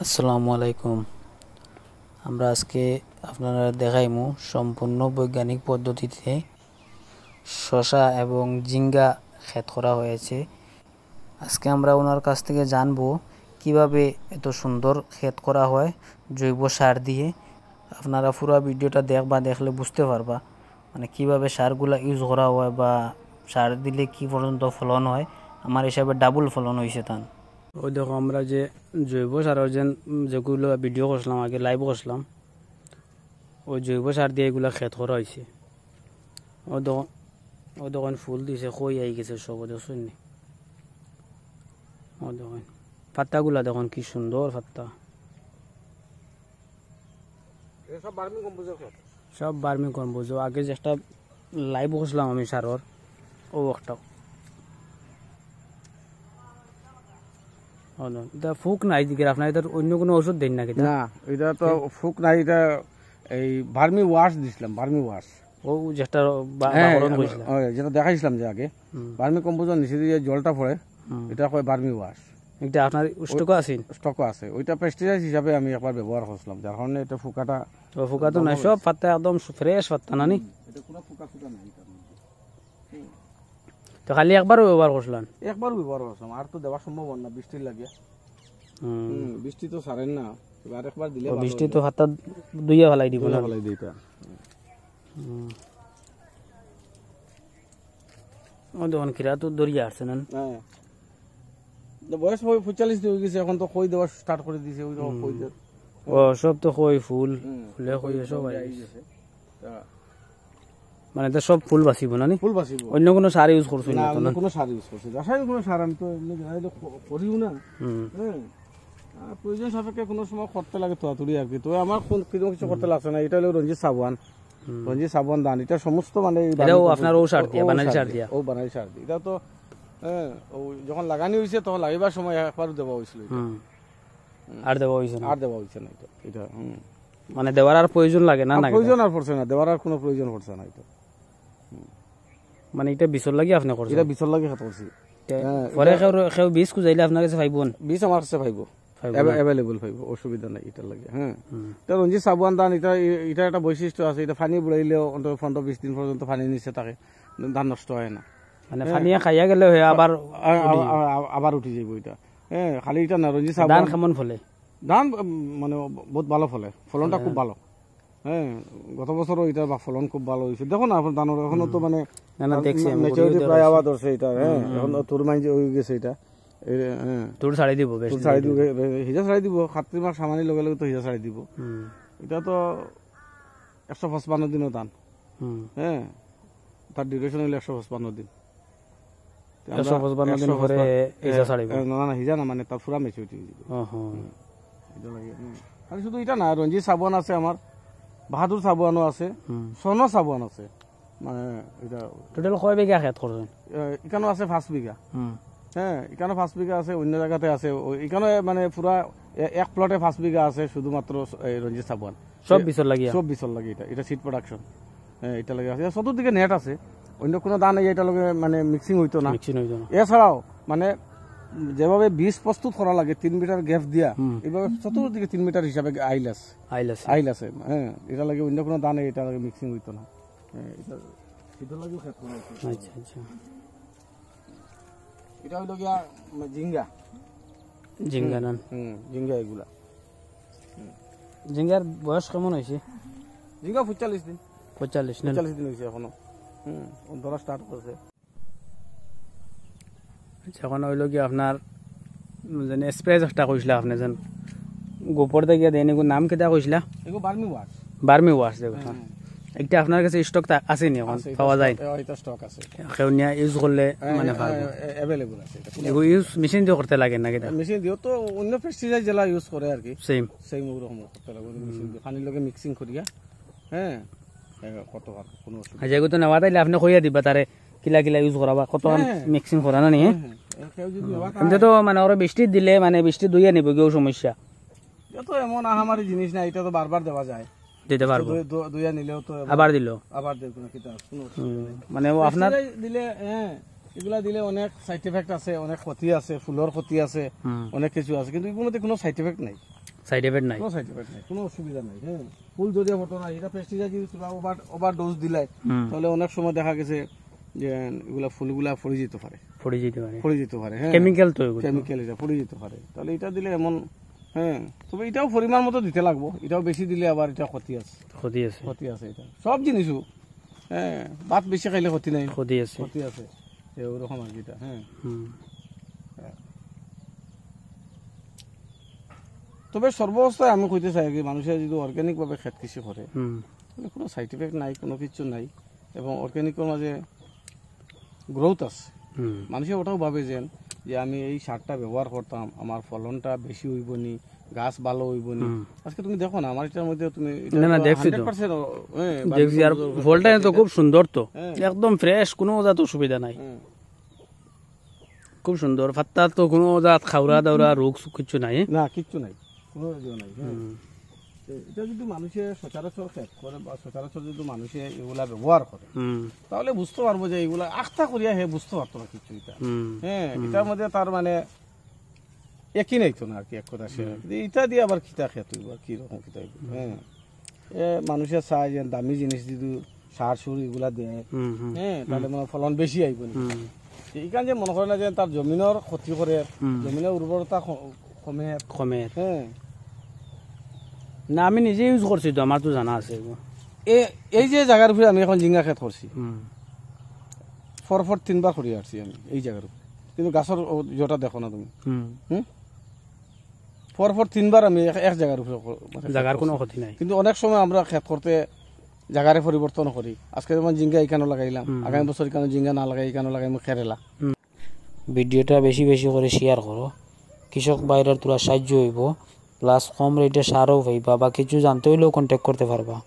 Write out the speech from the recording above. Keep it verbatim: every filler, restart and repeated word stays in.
আসসালামু আলাইকুম। আমরা আজকে আপনারা দেখাইমু সম্পূর্ণ বৈজ্ঞানিক পদ্ধতিতে শশা এবং ঝিঙ্গা ক্ষেত করা হয়েছে। আজকে আমরা ওনার কাছ থেকে জানবো কিভাবে এত সুন্দর ক্ষেত করা হয় জৈব সার দিয়ে। আপনারা পুরা ভিডিওটা দেখবা, দেখলে বুঝতে পারবা মানে কিভাবে সারগুলা ইউজ করা হয় বা সার দিলে কি পর্যন্ত ফলন হয়। আমার হিসাবে ডাবল ফলন হইছে তান। ওই দেখো, আমরা যে জৈব সারর যে, উম, যেগুলা ভিডিও করছিলাম আগে, লাইভ করছিলাম, ওই জৈব সার দিয়া এগুলা ক্ষেত করা হইছে। ও দেখো, ও দেখো, ফুল দিছে, কই আই গেছে সব, দেখছইন নি? ও দেখো, পাত্তাগুলা দেখো কি সুন্দর পাত্তা। এটা সব ভার্মি কম্পোজর ক্ষেত। সব ভার্মি কম্পোজ। আগে যে একটা লাইভ করছিলাম আমি সারর, ও একটা। ও না, এটা ফুক নাই দিকে আপনার, এটার অন্য কোনো ওষুধ দেন না কিতা? না, এটা তো ফুক নাই, এটা এই ভার্মি ওয়াশ দিছিলাম, ভার্মি ওয়াশ। ও যেটা বা-, হ্যাঁ, বাকরন আমি, কইছিলা। ওই যেটা দেখাইছিলাম যে আগে, হুম। ভার্মি কম্পোজর নিচে দিয়ে জলটা পড়ে, হুম। এটা কয় ভার্মি ওয়াশ। এটা আপনার স্টকও আছে? স্টকও আছে। ওইটা পেস্টিসাইড হিসাবে আমি একবার ব্যবহার করছিলাম, যার কারণে এটা ফুকাটা ও, ফুকা তো নাই, সব পাতা একদম ফ্রেশ পাতা না নি? হুম, এটা কোনো ফুকা ফুকা নাই এটার মধ্যে। হুম। তো খালি একবারও ব্যবহার করছিলেন? একবার ব্যবহার করছিলাম, আর তো দেওয়া সম্ভব হয় না বৃষ্টির লাগিয়া। হুম। হুম, বৃষ্টি তো ছাড়েন না, এবার একবার দিলে ও, ভালো বৃষ্টি হইলো। তো পাতা ধুইয়া ফালাই দিব ধুইয়া না? ফালাই দিই এটা। হুম। ও, দেখুন, কিরা তো দরিয়া আসছে না? হ্যাঁ। তো বয়স ওই পঁয়তাল্লিশ হয়ে গেছে, এখন তো কই দেওয়া স্টার্ট করে দিছে, ওই রকম হুম। কই দেওয়া। ও, সব তো কই ফুল, হুম। ফুলে কই কই সব ফুল আই আই গেছে। গেছে। তা মানে তো সব ফুল বাঁচিব না নি? ফুল বাঁচিব। অন্য কোনো সার ইউজ করছো না, না তো অন্য না? কোনো সার ইউজ করছি না। রাসায়নিক কোনো সার আমি তো এমনি জানি তো ক-, করিও না। হুম। হ্যাঁ। আর প্রয়োজন সাপেক্ষে কোনো সময় করতে লাগে তোড়াতুড়ি আর কি। তবে আমার কোন, কোনো কিছু করতে লাগছে না। এটা হলো রঞ্জিত সাবুয়ান। হুম। রঞ্জিত সাবুয়ান ধান। এটা সমস্ত মানে এই এটাও বার্মি আপনার কম্পোজ-, ও সার দিয়া, ও বানালি সার সার দিয়া? দিয়া। ও বানালি সার দিয়া। এটা তো, হ্যাঁ, ও যখন লাগানি হইছে তখন লাগাইবার সময় একবারও দেওয়া হইছিল এটা। হুম। হুম। আর দেওয়া হইছে না? আর দেওয়া হইছে না এটা। এটা, হুম। মানে দেওয়ার আর প্রয়োজন লাগে না, আর না প্রয়োজন কিতা? আর পড়ছে না, দেওয়ার আর কোনো প্রয়োজন পড়ছে না এটা। মানে এটা বিচর লাগি আপনি করছেন? এটা বিচর লাগি খেত করছি। তে হ্যাঁ, পরে এটা কেউ, কেউ বীজ খুঁজাইলে আপনার কাছে পাইবো না? বীজ আমার কাছে পাইবো। পাইবো অ্যাভে-, না? অ্যাভেলেবল পাইবো, অসুবিধা নাই এটার লাগি। হ্যাঁ। হুম। তো রঞ্জিত সাবুয়ান ধান, এটা, এটা একটা বৈশিষ্ট্য আছে, এটা পানি বুড়াইলেও অন্তত পনেরো বিশ দিন পর্যন্ত পানি নিচে থাকে, ধান নষ্ট হয় না। মানে হ্যাঁ। পানি খাইয়া গেলে হয় আবার আ-, আ-, উঠি। আ-, আ-, আবার উঠি যাইবো এটা। হ্যাঁ, খালি এটা না, রঞ্জিত ধান সাবুয়ান কেমন ফলে? ধান, উম, মানে বহুত ভালো ফলে, ফলনটা ফলে, খুব হ্যাঁ। ভালো। হ্যাঁ, গত বছরও এটা বা ফলন খুব ভালো হইছে। দেখো না, আপনার ধানের এখনো তো হুম। মানে না, না, তার দেখছি মে-, আমি, ম্যাচুরিটি ঘুরিয়ে প্রায় ধরেছি। আবার ধরছে এটা, হ্যাঁ, হুম, হুম। এখন তো তুর মাইনছে হয়ে গেছে এটা। এই, হ্যাঁ। তুর ছাড়ি দিব, বেশ তুর ছাড়ি দিন দিব, ধরে। বে-, বে-, হিজা ছাড়ি দিব, খাত্রি মাস সামানি লগে লগে তো হিজা ছাড়ি দিব। হুম। এটা তো একশো পঁচপান্ন দিনও ধান। হুম। হ্যাঁ, তার ডিউরেশন হইলো একশো পঁচপান্ন দিন। তো আমরা একশো পঁচপান্ন দিন একশো পরে পঁচপান্ন, হিজা এ, ছাড়িব? এ, না, না, হিজা না, মানে তার পুরা ম্যাচুরিটি হয়ে যাবে। ওহো। হুম। এটা লাগে, হুম। খালি শুধু এটা না, রঞ্জিত সাবুয়ান আছে আমার, বাহাদুর সাবুয়ানও আছে, হুম। স্বর্ণ সাবুয়ান আছে। মানে, এটা টোটাল কয় বিঘা খেত করছেন? এ, এখানেও আছে পাঁচ বিঘা। হুম। হ্যাঁ, এখানেও পাঁচ বিঘা আছে, অন্য জায়গাতে আছে। ও, এখানে মানে পুরা এ-, এক প্লটে পাঁচ বিঘা আছে শুধুমাত্র স-, এই রঞ্জিত সাবুয়ান। সব এ, বিচর লাগিয়া? সব বিচর লাগি এটা, এটা সিড প্রোডাকশন। হ্যাঁ, এটা লাগে আছে। চতুর্দিকে নেট আছে, অন্য কোনো ধান এই এটা লগে মানে মিক্সিং হইতো না। মিক্সিং হইতো না। এছাড়াও মানে যেভাবে বীজ প্রস্তুত করা লাগে তিন মিটার গ্যাপ দিয়া, হুম। এইভাবে চতুর্দিকে তিন মিটার হিসাবে আইল আছে। আইল আছে। আইল আছে, হ্যাঁ, এটা লাগে অন্য কোনো ধান এটা লাগে মিক্সিং হইতো না। হ্যাঁ, এটা, এটা লাগেও খেত করা হচ্ছে। আচ্ছা, আচ্ছা। এটা হইলো গিয়া, উম, ঝিঙ্গা। ঝিঙ্গা হুম, না? হুম, ঝিঙ্গা এগুলা। ঝিঙ্গার বয়স কেমন হইছে? ঝিঙ্গা পঁয়তাল্লিশ দিন। পঁয়তাল্লিশ না? পঁয়তাল্লিশ দিন হইছে এখনো। হুম, ও ধরা স্টার্ট করছে। আচ্ছা, এখন হইলো কি আপনার, উম, যেন স্প্রে একটা কইছিলা আপনি, যেন গোবর দিয়ে দেন, এগুর নাম কিতা কইছিলা? এগু বার্মি ওয়াশ। বার্মি ওয়াশ দেখো, হুম, হ্যাঁ। হুম। একটা আপনার কাছে স্টক আছে নি এখন? আছে, এটা পাওয়া যায়? স্টক, এটা স্টক আছে। কেউ নিয়া ইউজ করলে হ্যাঁ, মানে হ্যাঁ, পারবো? হ্যাঁ, অ্যাভেলেবল আছে এটা। এগু ইউজ মেশিন দিয়ে করতে লাগে না কিতা? মেশিন দিয়ে তো অন্য পেস্টিসাইড যেলা ইউজ করে আর কি। সেম। সেম ওরকম করতে লাগে, ওই মেশিন দিয়ে পানির লগে মিক্সিং করিয়া, হ্যাঁ, এ, করতে পারবো, কোনো অসুবিধা আচ্ছা, এগু তো নেওয়া তাইলে আপনি কইয়া দিবা তারে কিলা কিলা ইউজ করা বা কত হ্যাঁ, হ্যাঁ। মিক্সিং করা না নিয়ে? হ্যাঁ, হ্যাঁ। এ, কেউ যদি নেওয়া এমনি চায়। তো মানে ওরা বৃষ্টি দিলে মানে বৃষ্টি ধুইয়া নিব, কেউ সমস্যা? এটা তো এমন আহামারি জিনিস না, এটা তো বারবার দেওয়া যায়। দিতে পারবো। ধুই-, ধু-, ধুইয়া নিলেও তো এবার আবার দিল? আবার দেব না, কিতা, কোনো অসুবিধা হুম, নেই। মানে ও আপনার পেস্টিসাইড দিলে, হ্যাঁ, এগুলা দিলে অনেক সাইড এফেক্ট আছে, অনেক ক্ষতি আছে, ফুলর ক্ষতি আছে, হুম। অনেক কিছু আছে, কিন্তু এগুলোর মধ্যে কোনো সাইড এফেক্ট নাই। সাইড এফেক্ট নাই। কোনো সাইড এফেক্ট নাই, কোনো অসুবিধা নাই। হ্যাঁ, ফুল যদি হতো না, এটা পেস্টিসাইড যদি তোরা ওভার ওভার ডোজ দিলাই, হুম। তাহলে অনেক সময় দেখা গেছে যে এগুলা ফুলগুলা পড়ে যেতে পারে, পড়ে যেতে পারে। পড়ে যেতে পারে। হ্যাঁ, কেমিক্যাল তো এগুলো। কেমিক্যাল এটা পড়ে যেতে পারে। তাহলে এটা দিলে এমন, হ্যাঁ, তবে এটাও পরিমাণ মতো দিতে লাগবো। এটাও বেশি দিলে আবার এটা ক্ষতি আছে, ক্ষতি আছে। ক্ষতি আছে। এটা সব জিনিসও, হ্যাঁ, ভাত বেশি খাইলে ক্ষতি নাই, ক্ষতি আছে। ক্ষতি আছে। এ, ওরকম আর কি এটা, হ্যাঁ। হুম। তবে সর্বাবস্থায় আমি কইতে চাই কি, মানুষে যদি অর্গানিক ভাবে খেত কৃষি করে, হুম। তাহলে কোনো সাইড এফেক্ট নাই, কোনো কিছু নাই, এবং অর্গানিকর মাঝে গ্রোথ আছে। হুম। মানুষে ওটাও ভাবে যেন যে আমি এই সারটা ব্যবহার করতাম, আমার ফলনটা বেশি হইব নি, গাছ ভালো হইব নি। হুম। আজকে তুমি দেখো না, আমার এটার মধ্যে তুমি এটা না, না, তো দেখছি তো। হান্ড্রেড পার্সেন্ট, হ্যাঁ, দেখছি, আর বাড়ির ফলটা তো এটা- খুব সুন্দর তো, হ্যাঁ। একদম ফ্রেশ, কোনো জাত অসুবিধা নাই। হ্যাঁ। খুব সুন্দর, পাত্তা তো কোনো জাত খাওরা দাওরা রোগ সুখ কিচ্ছু নাই। না, কিচ্ছু নাই, কোনো রোগ নাই। হ্যাঁ। হুম। তো এটা যদি মানুষে সচরাচর খেত করে বা সচরাচর যদি মানুষে এগুলা ব্যবহার করে, হুম। তাহলে বুঝতে পারবো যে এগুলা আখতা করিয়া হে বুঝতে পারতো না কিছু এটা। হুম। হ্যাঁ, হুম। এটার মধ্যে তার মানে একই নাই তো না আর কি, এক কথা সে। হুম। কিন্তু এটা দিয়ে আবার কিতা খেত হইব, আর কি রকম কিতা হইব? হ্যাঁ, এ মানুষে চায় যে দামি জিনিস যদি সার সুর এগুলা দেয়, হুম, হুম। হ্যাঁ, তাহলে মানে ফলন বেশি আইব না। হুম। এইখান যে মনে করে না যে তার জমিনের ক্ষতি করে, হুম। জমিনের উর্বরতা ক- কমে, কমের। হ্যাঁ। না, আমি নিজে ইউজ করছি তো, আমার তো জানা আছে এগুলো। এ- এই যে জায়গার উপরে আমি এখন ঝিঙ্গা খেত করছি, হুম। পরপর তিনবার করি আসছি আমি এই জায়গার উপরে, কিন্তু গাছের ও- যেটা দেখো না তুমি, হুম। হুম, পরপর তিনবার আমি এক- এক জায়গার উপরে ক- মানে খেত জায়গার কোনো করছি। ক্ষতি নাই। কিন্তু অনেক সময় আমরা খেত করতে জায়গারে পরিবর্তন করি। আজকে যেমন ঝিঙ্গা এখানে লাগাইলাম, হুম। আগামী বছর এখানে ঝিঙ্গা না লাগাই, এখানে লাগাই আমি কেরেলা। ভিডিওটা বেশি বেশি করে শেয়ার করো, কৃষক ভাইরার তোরা সাহায্য হইব, প্লাস কম রেটে সারও পাইবা, বা কিছু জানতে হইলেও কন্ট্যাক্ট করতে পারবা।